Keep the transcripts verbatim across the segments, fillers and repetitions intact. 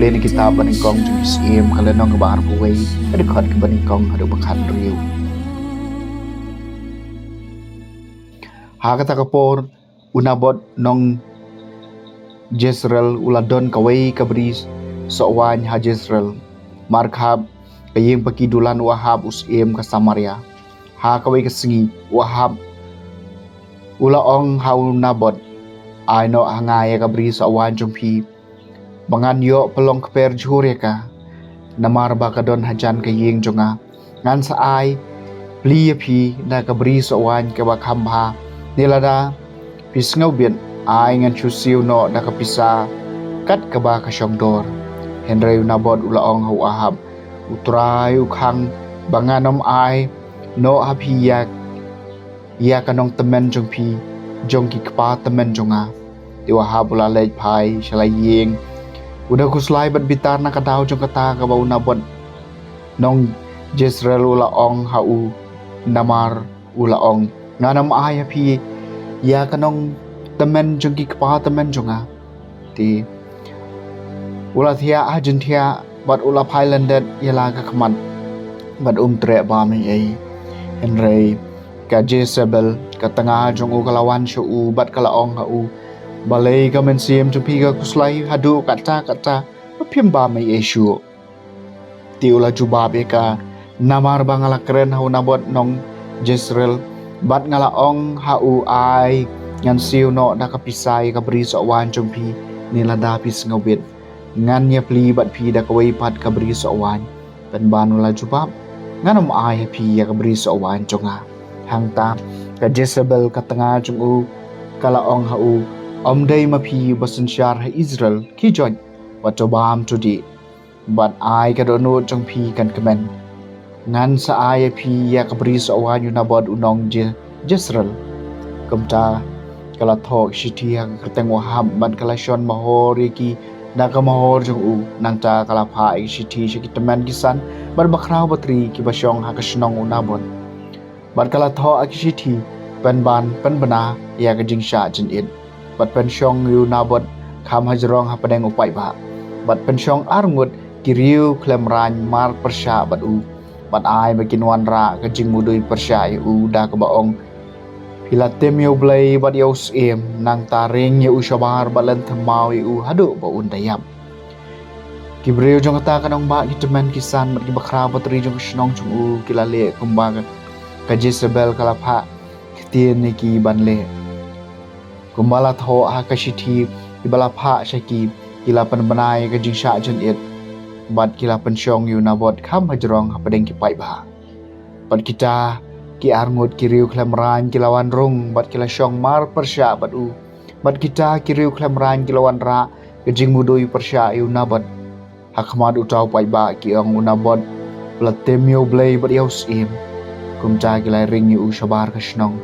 Leh na kitab Banyngkong jong ki Syiem, ka lynnong kaba arphew wei, ka dkhot kaba nyngkong haduh ba khathynriew. Ha kata ka por, u Naboth nong Jezreel u la don kawei ka bri soh waiñ ha Jezreel, markhap ka ïing paki dulan u Ahab u syiem ka Samaria. Ha kawei ka sngi u Ahab u la ong ha u Naboth, "Ai noh ha nga ïa ka bri soh waiñ jong phi, ba ngan ïoh pynlong kper jhur ïa ka, namar ba ka don hajan ka ïing jong nga. Ngan sa ai pli ïa phi na ka bri soh waiñ kaba kham bha, ne lada phi sngewbit, ai ngan shu siew noh da ka pisa kat kaba ka shong dor." Hynrei u Naboth u la ong ha u Ahab, "U Trai u khang ba ngan ym ai noh ha phi ïa ïa ka nongtymmen jong phi jong ki kpa tymmen jong nga." Te u Ahab u la leit phai sha la ïing, u da khuslai bad bitar na ka daw jong kata kaba u Naboth nong Jezreel u la ong ha u, namar u la ong, "Ngan ym ai ha phi ïa ka nongtymmen jong ki kpa tymmen jong nga." Te u la thiah ha jingthiah bad u la phai lyndet ïa la ka khmat bad um treh bam ei ei. Hynrei ka Jezebel ka tnga jong u ka la wan sha u bad ka la ong ha u, "Balei ka mynsiem jong phi ka khuslai haduh katta katta ba phim bam ei ei shuh?" Te u la jubab ïa ka, "Namar ba nga la kren ha u Naboth nong Jezreel bad nga la ong ha u, ai ngan siew noh da ka pisa ïa ka bri soh waiñ jong phi, ne lada phi sngewbit, ngan ïa pli bad phi da kawei pat ka bri soh waiñ." Pynban u la jubab, "Ngan ym ai ha phi ïa ka bri soh waiñ jong nga." Hangta ka Jezebel ka tnga jong u ka la ong ha u, "Ym dei ma phi ba synshar ha Israel, khie joit, wat to bam to dih, bad ai ka dohnud jong phi kan kmen. Ngan sa ai ïa phi ïa ka bri soh waiñ u Naboth u nong Je- Jezreel." Kumta ka la thoh shithi ha ka kyrteng u Ahab bad ka la shon mahor ïa ki da ka mahor jong u. Nangta ka la phah ïa ki shithi sha ki tymmen ki san bad bakhraw batri kiba shong ha ka shnong u Naboth. Bad ka la thoh ha ki shithi, pynban pynbna ïa ka jingshah jingit, bad pynshong ïa u Naboth kham hajrong hapdeng u paidbah, bad pynshong arngut ki riew khlem raiñ mar pyrshah bad u, bad ai ba kin wanrah ka jingmudui pyrshah ïa u da kaba ong, "Phi la tim ïa U Blei bad ïa u syiem, nangta ring ïa u shabar bad lynthem maw ïa u haduh ba un da ïap." Ki briew jong kata ka nongbah, ki tymmen ki san bad ki bakhraw batri jong ka shnong jong u ki la leh kumba ka, ka Jezebel ka la phah ktien ïa ki ban leh. Kumba la thoh ha ka shithi kiba la phah sha ki, ki la pynbna ïa ka jingshah jingit bad ki la pynshong ïa u Naboth kham hajrong hapdeng ki paidbah. Bad kita ki arngut ki riew khlem raiñ ki la wan rung bad ki la shong mar pyrshah bad u. Bad kita ki riew khlem raiñ ki la wanrah ka jingmudui pyrshah ïa u Naboth. Ha khmat uta u paidbah ki ong, "U Naboth u la tim ïa U Blei bad ïa u syiem." Kumta ki la ring ïa u shabar ka shnong,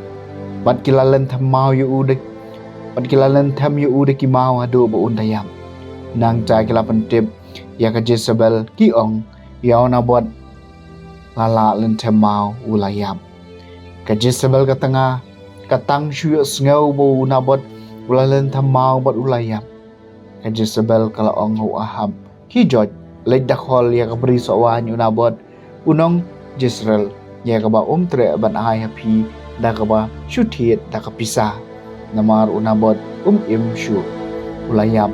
bad ki la lynthem maw ïa u da, bad ki la lynthem ïa u da ki maw haduh ba un da ïap. Nangta ki la pyntip ïa ka Jezebel, ki ong, "Ïa u Naboth la lah lynthem maw, u la ïap." Ka Jezebel ka tnga, ka tang shu ïohsngew ba u Naboth u la lynthem maw bad u la ïap. Ka Jezebel ka la ong ha u Ahab, "Khie joit, leit da khol ïa ka bri soh waiñ u Naboth u nong Jezreel ïa kaba um treh ban ai ha phi da kaba shu thied da ka pisa, namar u Naboth um im shuh, u la ïap."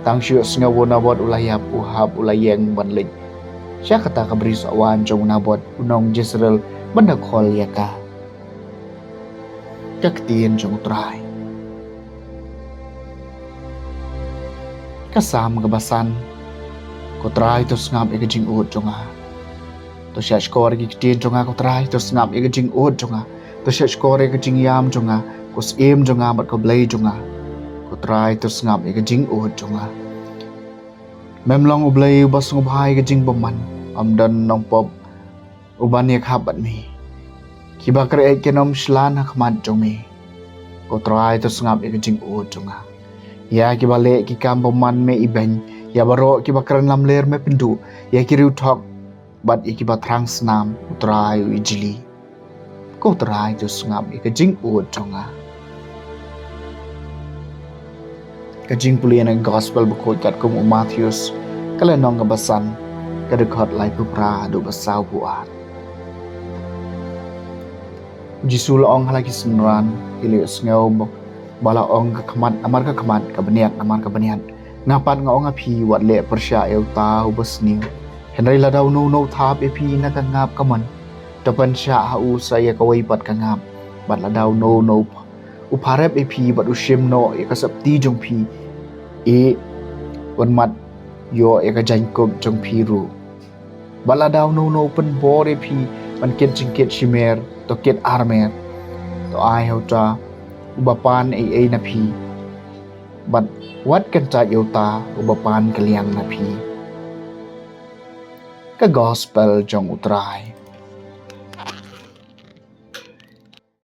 Tang shu ïohsngew ba u Naboth u la ïap, u Ahab u la ïeng ban leit sha kata ka bri soh waiñ jong u Naboth u nong Jezreel ban da khol ïa ka. Ka ktien jong u Trai. Ka Salm kaba san. Ko Trai, to sngap ïa ka jingud jong nga. To shahshkor ïa ki ktien jong nga, ko Trai, to sngap ïa ka jingud jong nga. To shahshkor ïa ka jingïam jong nga, ko Syiem jong nga bad ko Blei jong nga. Ko Trai, to sngap ïa ka jingud jong nga. Mem long U Blei uba sngewbha ïa ka jingbymman, ym don nongpop uban ïakhap bad me. Kiba kyrhai kin ym shlan ha khmat jong me. Ko Trai, to sngap ïa ka jingud jong nga. Ïa kiba leh ki kam bymman me ibeiñ, ïa baroh kiba kren lamler me pynduh, ïa ki riewthok bad ïa kiba thrang snam, U Trai u ijli. Ko Trai, to sngap ïa ka jingud jong nga. Ka jingpule na Gospel bakhuid katkum u Mathaios, Ka lynnong kaba san, ka dkhot laiphew phra haduh ba sawphew ar. Jisu u la ong ha la ki synran, ki la ïohsngew ba, ba la ong ka khmat namar ka khmat, ka bniat namar ka bniat. Nga pat nga ong ha phi, wat leh pyrshah ïa uta uba sniew. Hynrei lada uno uno u thap ïa phi na ka ngap kamon, to pynshah ha u sa ïa kawei pat ka ngap. Bad lada uno uno u pha-, u pharep ïa phi bad u shim noh ïa ka septi jong phi, eh, un mat ïoh ïa ka jaiñkup jong phi ruh. Bad lada uno uno u pynbor ïa phi ban kit jingkit shimer, to kit armer. To ai ha uta uba pan ei ei na phi, bad wat kyntait ïa uta uba pan kylliang na phi. Ka Gospel jong U Trai.